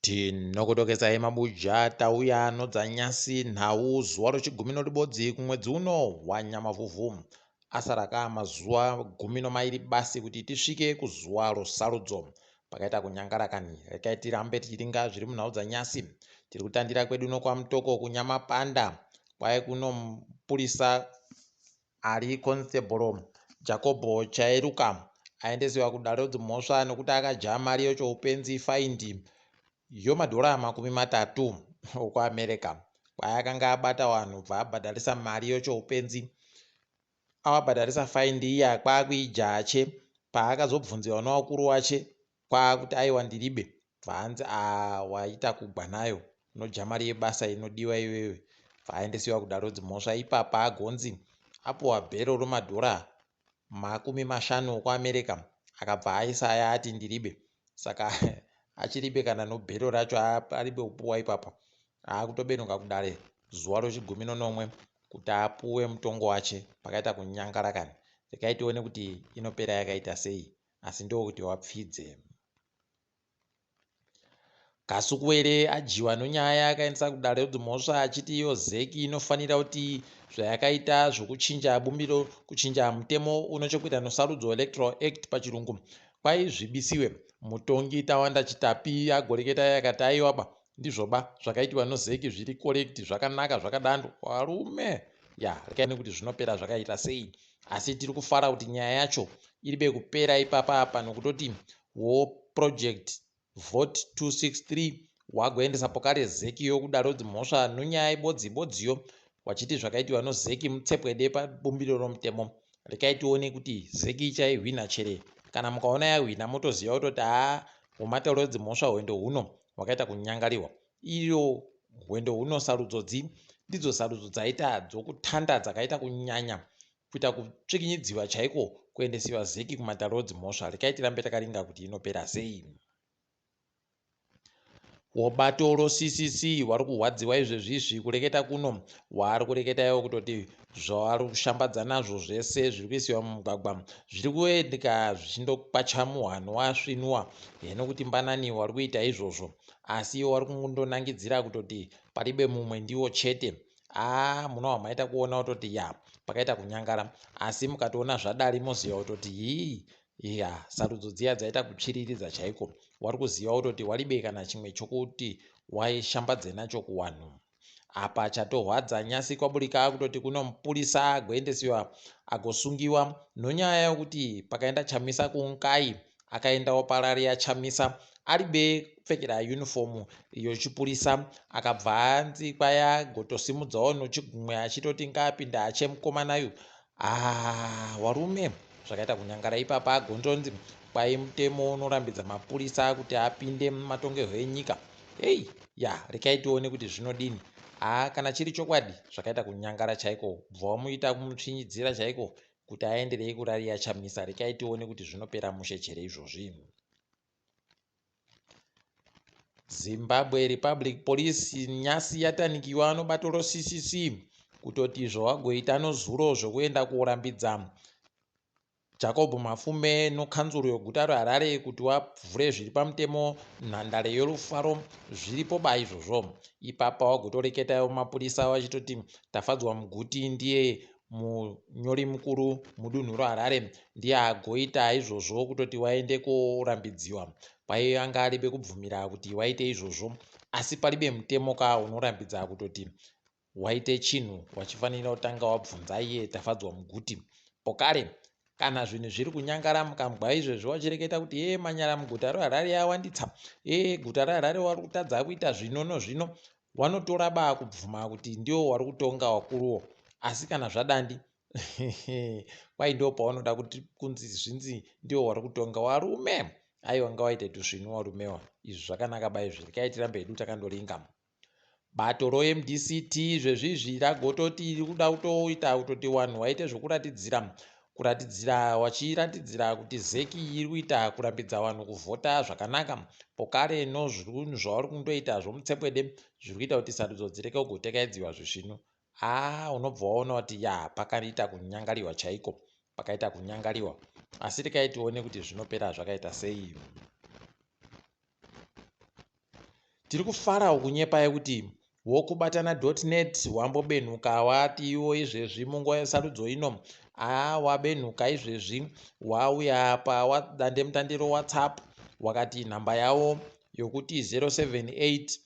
Tinokutokesai mabuja tauya nodzanyasi nhau zuva rochigumi noribodzi kumwedzi uno waNyamavhuvhu. Asara ka mazuva 12 basi kuti tisvike kuzuva rosarudzo. Pakaita kunyangara kani, rekai tirambe tichiringa zviri munhau dzanyasi. Tiri kutandira kwedu nokwaMutoko kuNyamapanda kwai kuno mupurisa ari Constable Jakobho Chairuka aendesiwa kudare redzimhosva nekuti akadya mari yechoupenzi faindi yomadhora 30 okuAmerica kwaakanga abata vanhu bva abhadharisa mari yechoupenzi avabhadharisa faindi iya kwakuijache paakazobvunziwa nevakuru vache kwakuti aiwa ndiribe bvaanzi a waita kugwa nayo unodya mari yebasa inodiwa iwewe bvaaendesiwa kudare redzimhosva ipapa agonzi apuwa bhero remadhora 50 okuAmerica akabva aisa aya ati ndiribe saka achiribe kana nobhero racho aribe kupuwa ipapa akutobenuka kudare zuva rochigumi nonomwe kuti apuwe mutongo wache pakaita kunyangara kani rekai tione kuti inopera yakaita sei asi ndokuti wapfidze. Kasukuwere adyiwa nonyaya akaendesa kudare redzimhosva achiti iyo ZEC inofanira kuti zvayakaita zvokuchinja bumbiro kuchinja mutemo unochekuita nosarudzo Electoral Act pachirungu kwai zvibisiwe. Mutongi Tawanda Chitapi agoreketa akati aiwaba ndizvoba zvakaitiwa noZEC zviri correct zvakanaka zvakadando varume ya rekai nekuti zvinopera zvakaita sei asi tiri kufara kuti nyaya yacho iribe kupera ipapa apa nokutoti wo project Vote 263 wagoendesa pokare ZEC yokudaro dzimhosva nonyaya ibodzi ibodziyo wachiti zvakaitiwa noZEC mutsepwede pabumbiro romutemo. Rekai tione kuti ZEC ichaihwina chere. Kana mukaona yahwina motoziva kutoti haa hwomatauro edzimhosva hwendo huno hwakaita kunyangariwa. Iyo hwendo huno sarudzo dzi ndidzo sarudzo dzaita dzokutanda dzakaita kunyanya kuita kutsvikinyidziwa chaiko kuendesiwa zeki kumatare odzimhosva rekai tirambe takaringa kuti inopera sei. Wobato roCCC wari kurwadziwa izvezvi izvi kureketa kuno waari kureketa iwo kutoti zvavari kushambadza nazvo zvese zviri kuisiwa mumugwagwa zviri kuendeka zvichindokwachamuhwa nowasvinuwa heno kuti mbanani wari kuita izvozvo asi iwo wari kundonangidzira kutoti paribe mumwe ndiwo chete Haa munobva maita kuona kutoti ya pakaita kunyangara asi mukatoona zvadari moziva kutoti hii ya sarudzo dziya dzaita kutsviriridza chaiko wari kuziva kutoti waribe kana chimwe chokuti waishambadze nacho kuwanhu apa chatohwadza nyasi kwaburika akutoti kuno mupurisa agoendesiwa agosungiwa nonyaya yokuti pakaenda Chamisa kuNkai akaendawo parari yaChamisa aribe kupfekera uniform yochipurisa akabva anzi kwaya gotosimudzawo nochigumwe achitoti ngaapinde ache mukomana yu ah warume zvakaita kunyangara ipapa agondonzi kwai mutemo unorambidza mapurisa kuti apinde mumatongerwo enyika hei ya rekai tione kuti zvinodini haa kana chiri chokwadi zvakaita kunyangara chaiko bva wamuita kumutsvinyidzira chaiko kuti aenderei kurariya Chamisa rekai tione kuti zvinopera mushe chere izvozvi. Zimbabwe Republic Police nyasi yatanikiwa nobato roCCC kutoti izvo vagoita nozuro zvokuenda korambidza Jacob Mafume nokanzuru yoguta reHarare kuti wavhure zviri pamutemo nhandare yorufaro zviripo ba izvozvo. Ipapa wagotoreketawo mapurisa vachitoti Tafadzwa Muguti ndiye Munyori mukuru mudunhu reHarare ndiye agoita izvozvo kutoti waende korambidziwa. Kwai anga aribe kubvumira kuti waite izvozvo asi paribe mutemo ka unorambidza kutoti waite chinhu wachifanira kutanga wabvunza iye Tafadzwa Muguti. Pokare kana zvinhu zviri kunyangara mukambwa izvezvi wachireketa kuti hee manyara muguta reHarare awanditsa hee guta reHarare wari kutadza kuita zvino nozvino Wanotora ba kubvuma kuti ndiwo wari kutonga wakuruwo asi kana zvadandi kwai ndiwo pawanoda kuti kunzi zvinzi ndiwo wari kutonga warume aiwa ngawaite tusvinu warumewa izvi zvakanaka ba izvi rekai tirambe hedu takandoringa bato roMDCT izvezvizvi ragototi iri kuda kutoita kutoti wanhu waite zvokuratidzira Kuratidzira wachiratidzira kuti zec iri kuita kurambidza vanhu kuvhota zvakanaka pokare nozvinhu zvavari kundoita zvomutsepwede zviri kuita kuti sarudzo dzirege kugotekaidziwa zvisvinu haa unobva waona kuti ya pakaita kunyangariwa chaiko pakaita kunyangariwa asi rekai tione kuti zvinopera zvakaita sei. Tiri kufarawo kunyepai kuti wokubatana dot net wambobenhuka wati iwo izvezvi munguva yesarudzo ino aa wabenhuka izvezvi wauya padandemutande reWhatsApp wakati nhamba yavo yokuti 078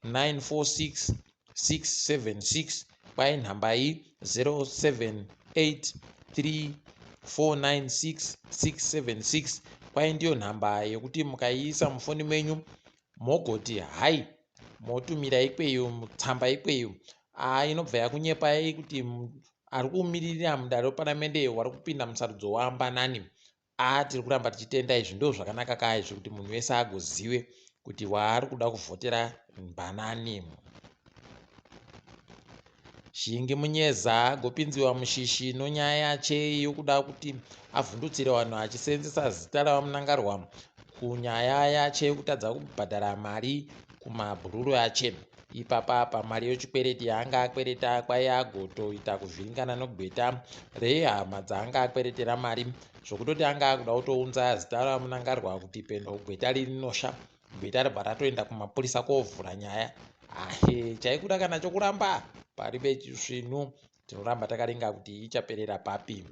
3946 676 kwai nhamba iyi 078 3496 676 kwai ndiyo nhamba yekuti mukaiisa mufoni menyu mogoti hai motumira ikweyo tsamba ikweyo aa inobva yakunyepai kuti ari kumiririra mudare reparamende wari kupinda musarudzo waambanani. Aa tiri kuramba tichitenda izvi ndo zvakanaka kaa izvi kuti munhu wese agozive kuti waari kuda kuvhotera mbanani. Shingi Munyeza agopinziwa mushishi nonyaya yache yokuda kuti avhundutsire vanhu achisenzesa zita raVaMnangarwa kunyaya yache yekutadza kubhadhara mari kumabhururu ache. Ipapa apa mari yechikwereti yaanga akwereta kwaiye agotoita kuvhiringana nogweta rehama dzaanga akweretera mari zvokutoti anga akuda kutounza zita raMnangarwa kuti peno gweta rinosha gweta ribva ratoenda kumapurisa kovhura nyaya. Ahe chaikuda kana chokuramba paribe chisvinu tinoramba takaringa kuti ichaperera papi.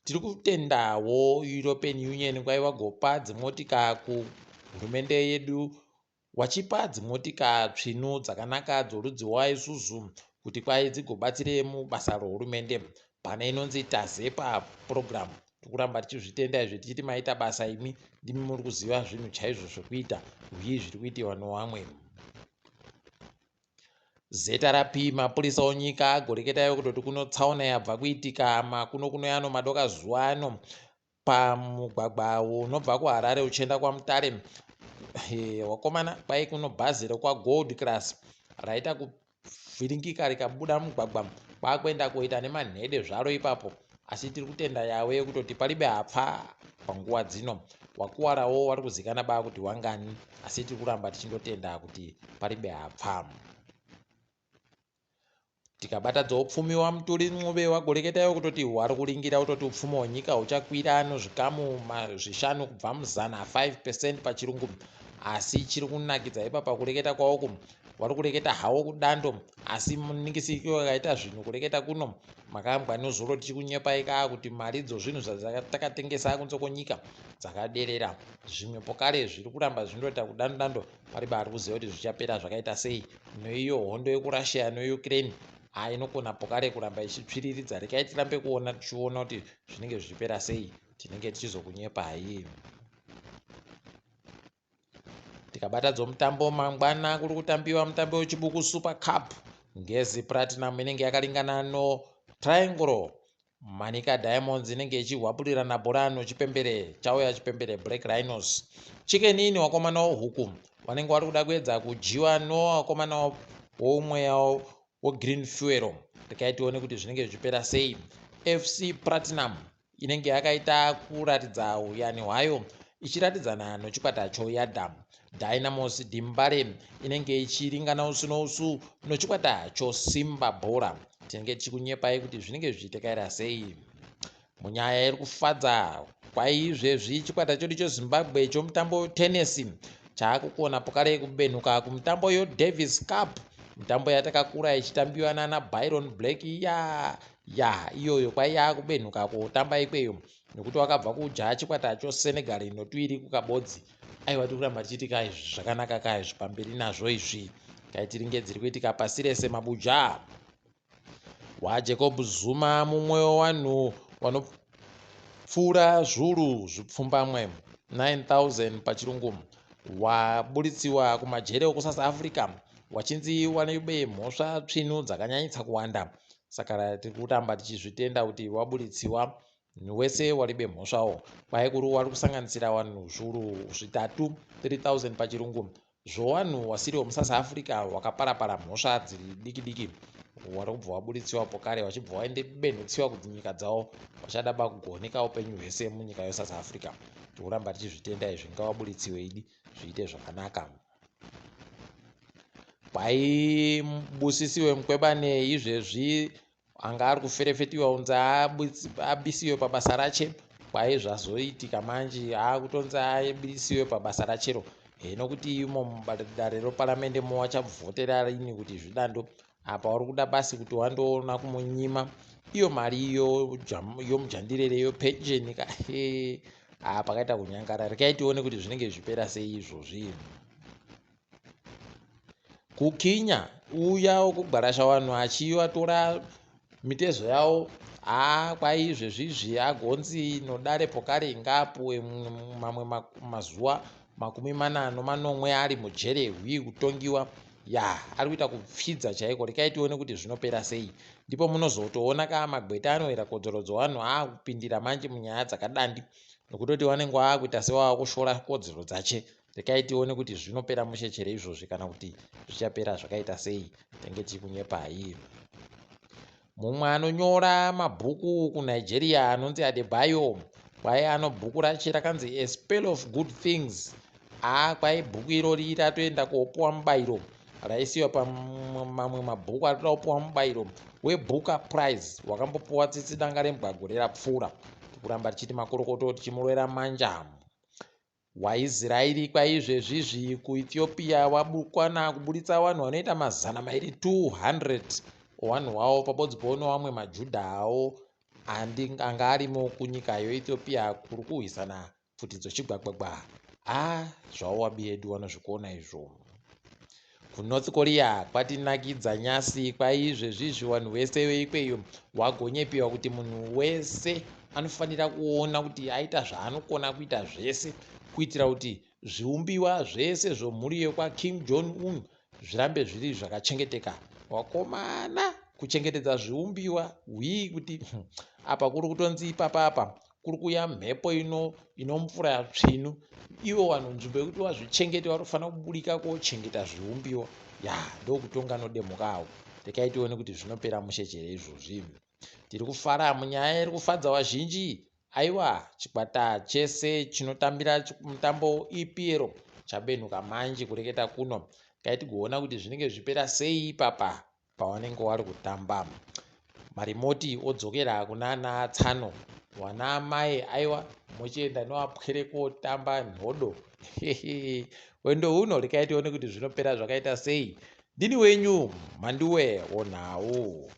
Tiri kutendawo European Union kwaiva gopa dzimotika kuhurumende yedu wachipa dzimotika tsvinu dzakanaka dzorudzi rwaIsuzu kuti kwai dzigobatsire mubasa rohurumende pane inonzi Tazepa program. Tiri kuramba tichizvitenda izvi tichiti maita basa imi ndimi muri kuziva zvinhu chaizvo zvekuita uye zviri kuitiwa nowamwe. ZRP mapurisa onyika agoreketa ivo kutoti kuno tsaona yabva kuitika makuno kuno yano madoka zuva ano pamugwagwa unobva kuHarare uchienda kwaMutare. Wakomana kwai kuno bhazi rekwaGold Class raita kuvhiringika rikabuda mugwagwa kwakuenda koita nemanhede zvaro ipapo. Asi tiri kutenda yave kutoti paribe hapfa panguva dzino. Wakuwarawo wari kuzikana ba kuti wangani asi tiri kuramba tichindotenda kuti paribe hapfa. Tikabata dzoupfumi waMutuli Ncube wagoreketayo kutoti hwari kuringira kutoti upfumi hwenyika huchakwira nozvikamu zvishanu kubva muzana 5 percent pachirungu. Asi chiri kunakidza ipapa kureketa kwawoko wari kureketa hawo kudando asi muningisiki wakaita zvinhu kureketa kuno makambwa nezuro tichikunyepai kaa kuti mari dzozvinhu zvatakatengesa kunze kwenyika dzakaderera zvimwe pokare zviri kuramba zvindoita kudando dando paribe ari kuziva kuti zvichapera zvakaita sei Noiyo hondo yekuRussia neUkraine haa inokona pokare kuramba ichitsviriridza rekai tirambe kuona tichiona kuti zvinenge zvichipera sei tinenge tichizokunyepai. Tikabata dzomutambo mangwana kuri kutambiwa mutambo weChibuku Super Cup. Ngezi Platinum inenge yakalingana no Triangle. Manica Diamonds inenge ichihwapurirana bhora nochipembere chauya chipembere Black Rhinos. Chicken Inn wakomana wohuku wanenge wari kuda kuedza kudyiwa nowakomana womweya weGreen Fuel. Rekai tione kuti zvinenge zvichipera sei. FC Platinum inenge yakaita kuratidza huyani hwayo ichiratidzana nochikwata choYadam. Dynamos Dembare inenge ichiringana usu nousu nochikwata choSimba Bhora. Tinenge tichikunyepai kuti zvinenge zvichitekaira sei. Munyaya iri kufadza kwaizvezvi chikwata chedu cheZimbabwe chomutambo wetenesi chaakukona pokare kubenhuka kumutambo yoDavis Cup mutambo yatakakura ichitambiwa nana Byron Black iya ya iyoyo kwaiya kubenhuka kotamba ikweyo nekuti wakabva kudya chikwata choSenegal notuiri kukabodzi. Aiwa tiri kuramba tichiti ka izvi zvakanaka ka izvi pamberi nazvo izvi kaitiringe dziri kuitika pasi rese mabuja. WaJacob Zuma mumwe wevanhu vanopfuura zviuru zvipfumbamwe 9000 pachirungu waburitsiwa kumajere ekuSouth Africa wachinzi wanibe mhosva tsvinu dzakanyanyisa kuwanda saka tiri kuramba tichizvitenda kuti waburitsiwa wese waribe mhosvawo kwaikuru wari kusanganisira vanhu zviuru zvitatu 3000 pachirungu Zvowanhu wasiri wemuSouth Africa wakaparapara mhosva dziri diki diki wari kubva waburitsiwa pokare wachibva waendebenhutsiwa kudzinyika dzavo wachada bakugoneka upenyu hwese munyika yeSouth Africa. Tikuramba tichizvitenda izvi ngawaburitsiwe idi zviite zvakanaka. Kwai Busisiwe Mkwebane izvezvi anga ari kuferefetiwa kunzi abisiwe pabasa rache kwai zvazoitika manje akutonzi abisiwe pabasa rachero Heno kuti imo mudare reparamende mowachavhotera rini kuti zvidando. Apa uri kuda basi kuti wandoona kumunyima iyo mari iyo yomujandirere yopensheni ka. Ha, pakaita kunyangara. Rekai tione kuti zvinenge zvichipera sei izvozvi. Kukinya uya wokugwarasha vanhu achivatora mitezo yavo, haa, kwai izvezvizvi agonzi nodare pokare ngaapuwe mamwe mazuva 47 ari mujere hwii kutongiwa. Ya, ari kuita kupfidza chaiko. Rekai tione kuti zvinopera sei. Ndipo munozotoona kaa magweta anoera kodzero dzevanhu aakupindira manje munyaya dzakadandi, nokutoti vanenge vaakuita sevava kushora kodzero dzache. Rekai tione kuti zvinopera mushe chere izvozvi kana kuti zvichapera zvakaita sei. Tenge tichikunyepai. Mumwe anonyora mabhuku kuNigeria anonzi Adebayo, kwai ano bhuku rache rakanzi A Spell of Good Things. Aa, kwai bhuku irori ratoenda kopuwa mubayiro, raisiwa pamamwe mabhuku arikuda kupuwa mubayiro weBooker Prize wakambopuwa Tsitsi Dangarembwa gore rapfuura. Tikuramba tichiti makorokoto, tichimurovera manja. WaIsraeri kwaizvezvizvi kuEthiopia wabukwana kuburitsa vanhu vanoita 200, 200 vanhu vavo, pabodzi pono vamwe maJudha avo anga arimo kunyika yeEthiopia kuri kurwisana pfuti dzochigwagwagwa. A, zvavo wabi yedu vanozvikona izvo. KuNorth Korea kwatinakidza nyasi. Kwaizvezvizvi vanhu vese veikweyo wagonyepiwa kuti munhu wese anofanira kuona kuti aita zvaanokona kuita zvese kuitira kuti zviumbiwa zvese zvomhuri yekwaKim Jong Un zvirambe zviri zvakachengeteka. Wakomana, kuchengetedza zviumbiwa hwii kuti apa kuri kutonzi ipapa apa kuri kuuya mhepo ino inomvura tsvinu. Ivo vanhu, nzvimbo yekuti vazvichengete, vanofanira kuburika kochengeta zviumbiwa. Ya, ndokutonga nodemhukawo. Rekai tione kuti zvinopera mushe chere izvozvi. Tiri kufara munyaya iri kufadza vazhinji. Aiwa, chikwata chese chinotambira mutambo EPL chabenhuka manje kureketa kuno. Kai tigoona kuti zvinenge zvipera sei ipapa pavanenge vari kutamba. Marimoti odzokera kunana tsano wana amai. Aiwa, mochienda nevapwere kotamba nhodo wendo huno. Rekai tione kuti zvinopera zvakaita sei. Ndini wenyu Mhanduwe wonhau.